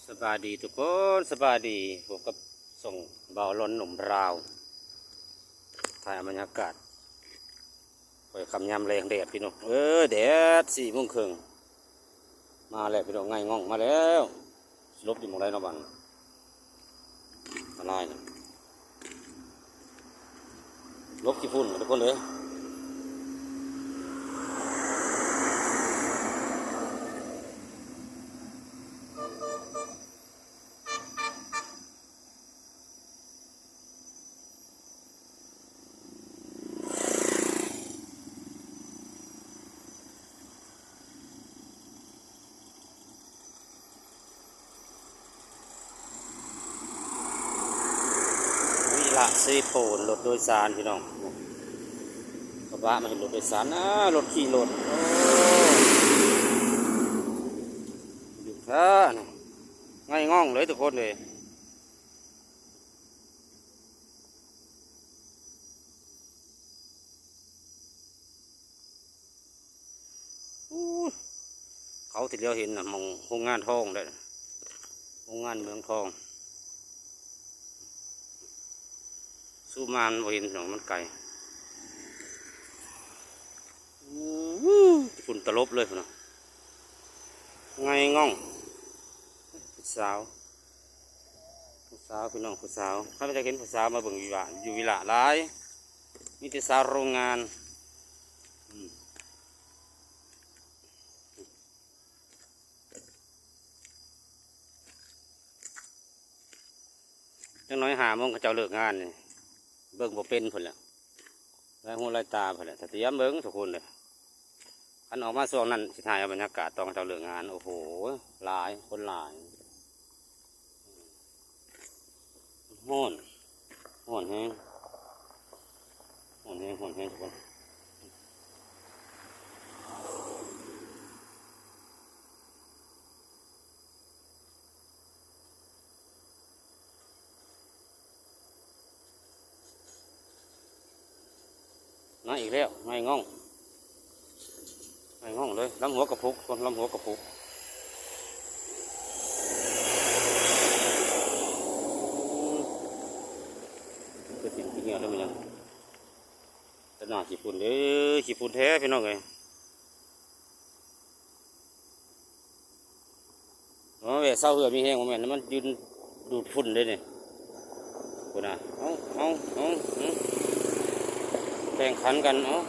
ສະບາຍດີທຸກຄົນ ສະບາຍດີ ພົບກັບຊ່ອງບ່າວລອນໜຸ່ມລາວ ຖ່າຍເອົາບັນຍາກາດ ຄ່ອຍຄ່ຳຍາມແລງແດດພີ່ນ້ອງເອີຍ ແດດສີ່ໂມງເຄິ່ງ ມາແລ້ວພີ່ນ້ອງ ໄງ່ງອງມາແລ້ວ ຊິຫຼົບຢູ່ໝ່ອງໃດເນາະບັດນີ້ ອັນຕະລາຍນະ ຫຼົບຂີ້ຝຸ່ນທຸກຄົນເອີຍ. ວິລະເຊໂປນ ລົດໂດຍສານພີ່ນ້ອງ ກະບະມາເຮັດລົດໂດຍສານນະ ລົດຂີ່ລົດ ໂອ້ ດຸແທ້ ໄງ່ງອງເລີຍທຸກຄົນເອີຍ. ອູ້ ເຂົາທີ່ຫຼຽວເຫັນນະ ໝ່ອງໂຮງງານທອງເດ້ ໂຮງງານເມືອງທອງ ຊູມມາມັນບໍ່ເຫັນພີ່ນ້ອງ ມັນໄກ ອື ຝຸ່ນຕະຫຼົບເລີຍພຸ້ນນະ ໄງ່ງອງ ຜູ້ສາວ ຜູ້ສາວ ພີ່ນ້ອງ ຜູ້ສາວ ຄັນຢາກເຫັນຜູ້ສາວມາເບິ່ງຢູ່ວ່າ ຢູ່ວິລະຫຼາຍ ມີແຕ່ສາວໂຮງງານ ອືມ ຈັກໜ້ອຍຫ້າໂມງເຂົາເຈົ້າເລີກງານນີ້ ເບິ່ງບໍ່ເປັນພຸ້ນແຫຼະ ລາຍຫູລາຍຕາພຸ້ນແຫຼະ ຖ້າຕຽມເບິ່ງທຸກຄົນເດີ ຄັນອອກມາຊ່ວງນັ້ນ ຊິຖ່າຍເອົາບັນຍາກາດຕອນເຂົາເຈົ້າເລີກງານ ໂອ້ໂຫ ຫຼາຍ ຄົນຫຼາຍ. ຮ້ອນ ຮ້ອນແຮງ ຮ້ອນແຮງ ຮ້ອນແຮງທຸກຄົນ ມາອີກແລ້ວ ໄງ່ງອງ ໄງ່ງອງເລີຍ ລຳຫົວກະປຸກ ຄົນລຳຫົວກະປຸກ ຄືຊິງຄືເຫື່ອແລ້ວມັນຍັງ ຕະໜ້າຂີ້ຝຸ່ນເດີ ຂີ້ຝຸ່ນແທ້ພີ່ນ້ອງເອີຍ. ເອີ ແວ່ເຊົາເຫື່ອມີແຮງ ບໍ່ແມ່ນມັນຢືນດູດຝຸ່ນເດ້ນີ້ ພຸ້ນນະ ເອົາ ເອົາ ເອົາ ເອົາ ແຂ່ງຂັນກັນ ເອົາ